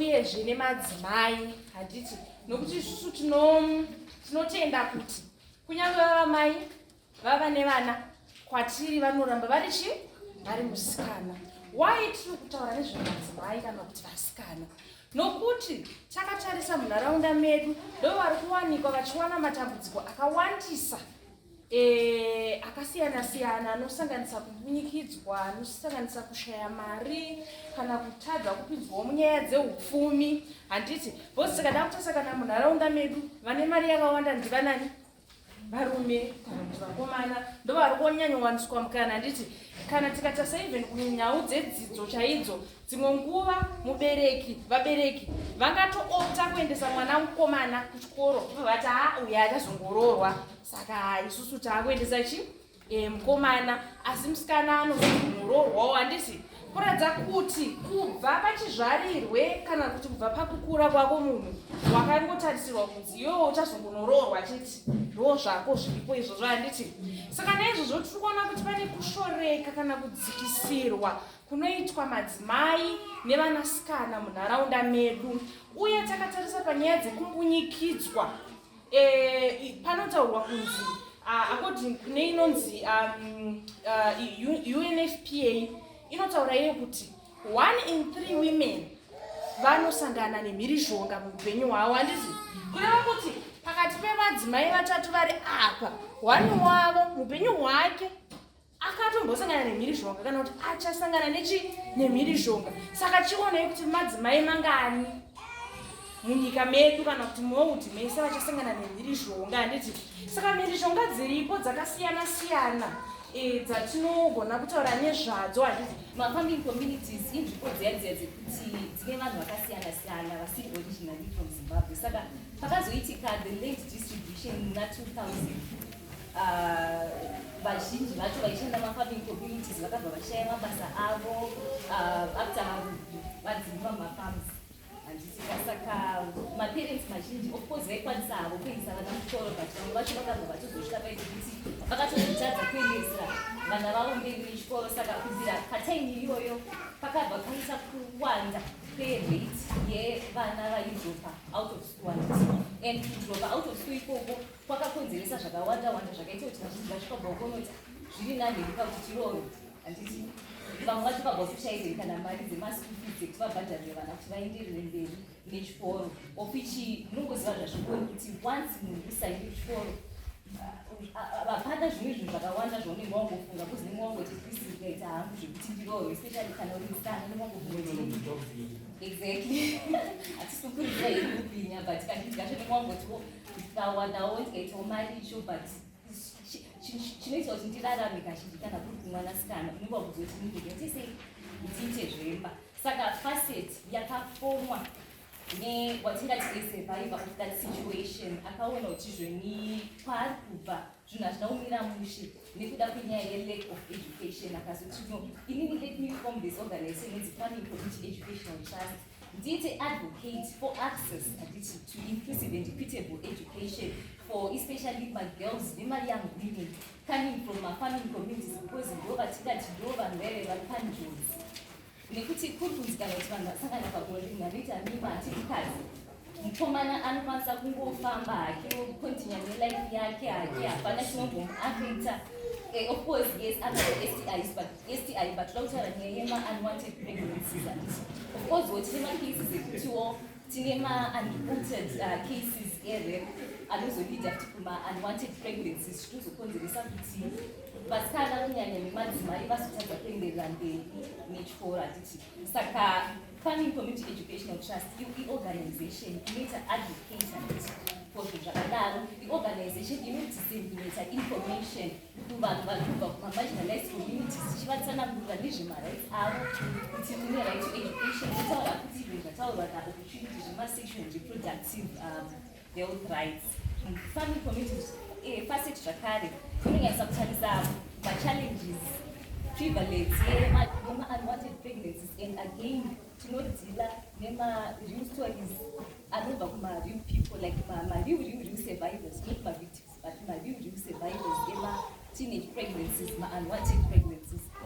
Uyezve nemadzimai, handiti? Nokuti isusu tinotenda kuti kunyange vava mai, vava nevana, kwatiri vanoramba vari chi vari musikana. Why tiri kutaura nezvemadzimai kana kuti vasikana? Nokuti takatarisa munharaunda medu, ndo vari kuwanikwa vachiwana matambudziko akawandisa, akasiyana siyana, anosanganisa kumbunyikidzwa, anosanganisa kushaya mari kana kutadza kupinzwawo munyaya dzeupfumi, handiti? Because tikada kutarisa kana munharaunda medu, vane mari yakawanda ndivanani? Varume kana kuti vakomana, ndo vari kunyanyowaniswa mukana, handiti? Kana tikatarisa even kunyau dzedzidzo chaidzo, dzimwe nguva mubereki, vabereki vangatoopta kuendesa mwana mukomana kuchikoro, vati, "Ha, uyo achazongoroorwa, saka isusu taakuendesa chi mukomana," asi musikana anozongoroorwawo, handiti? Kuratidza kuti kubva pachizvarirwe kana kuti kubva pakukura kwako, munhu wakangotarisirwa kunzi iwewo uchazongonoroorwa chete, ndo zvako zviripo izvozvo, handiti? Saka naizvozvo tiri kuona kuti pane kushoreka kana kudzikisirwa kunoitwa madzimai nevanasikana munharaunda medu. Uye takatarisa panyaya dzekumbunyikidzwa, panotaurwa kunzi, according kune inonzi UNFPA, inotaura iyo kuti one in three women vanosangana nemhirizhonga muupenyu hwavo, handiti? Kureva kuti pakati pemadzimai vatatu vari apa, one wavo muupenyu hwake akatombosangana nemhirizhonga kana kuti achasangana nechi nemhirizhonga. Saka chionai kuti madzimai mangani munyika medu kana kuti muworld mese vachasangana nemhirizhonga, handiti? Saka mhirizhonga dziripo dzakasiyana siyana, dzatinogona kutaura nezvadzo, handiti? Mafarming communities inzvimbo dziya dziya dzekuti dzine vanhu vakasiyana siyana vasiri originally from Zimbabwe. Saka pakazoitika the land distribution muna 2000, vazhinji vacho vaishanda mafarming communities vakabva vashaya mabasa avo after vadzingwa mafarms, handitika? Saka maparents mazhinji, of course, vaikwanisa havo kuendesa vana kuchikoro, but vamwe vacho vakabva vatozosvika paiti kuti vakatozotadza kuendesera vana vavo mberi nechikoro. Saka kubvira patime iyoyo pakabva paita kuwanda kwerate yevana vaidropa out of school, handiti? And kudropa out of school ikoko kwakakonzeresa zvakawanda wanda, zvakaita kuti vazhinji vacho vabva kuona kuti zviri nani pakuti tiroorwe, handiti? Vamwe vacho vabva kutoshayirei kana mari dzemaschool fees dzekuti vabhadharire vana kuti vaenderere mberi nechikoro, of which munongoziva zvazvikori kuti once munhu usaende kuchikoro, hapana zvimwe zvinhu zvakawanda zvaunenge wangofunga, because unenge wangoti please, ndikaita hangu zvekuti ndiroorwe, especially kana uri musikana, unenge wangofunga. Exactly, hatisi kukurudzira iri kubhinya, but kazhinji kacho unenge wangotiwo ndikawanawo, ndikaitawo mari icho, but chinoita kuti ndirarame kazhinji kana kuri kumwanasikana, unenge wakuzoti ndingoite sei, ndiite zvemba. Saka FASET yakafomwa newatingati a survivor of that situation, akaona kuti zvoni kwaari kubva zvinhu hazvina kumira mushe nekuda kwenyaya yelack of education. Akazoti, "No, inini let me form this organization inonzi Farming Community Educational Trust, ndiite advocate for access, handiti, to inclusive and equitable education for especially magirls nemayoung women coming from mafarming communities," because ndo vatingati ndo vanhu vaive vari panjodzi, nekuti kuri kunzi kana kuti vanhu vasangana pabonde, munhu anoita mimba achiri mukadzi. Mukomana anokwanisa kungofamba hake, ocontinue nelife yake hake, hapana chinombomuafecta. Of course, yes, anawo STIs, but STI, but toda kutaura nyaya yema-unwanted pregnancies, handiti? Of course wo tine macases ekutiwo tine ma-unreported cases erape anozoleada futi kuma-unwanted pregnancies, zvitozokonzeresa kuti vasikana kunyanya nemadzimai vazotadza kuenderera mberi nechikoro, handiti? Saka Farming Community Educational Trust iorganization inoita advocate, handiti, for zvinhu zvakadaro. Iorganization inodisseminata information kuvanhu vari kubva kumamarginalized communities, ichivatsanangurira nezvemarights avo, kuti une right to education, itaura kuti zvinhu zvataurwa naOpportunity zvemasexual and reproductive health rights. Farming community, FASET zvakare inonyanyisa kutarisa machallenges, prevalence yema-unwanted pregnancies, and again tinoti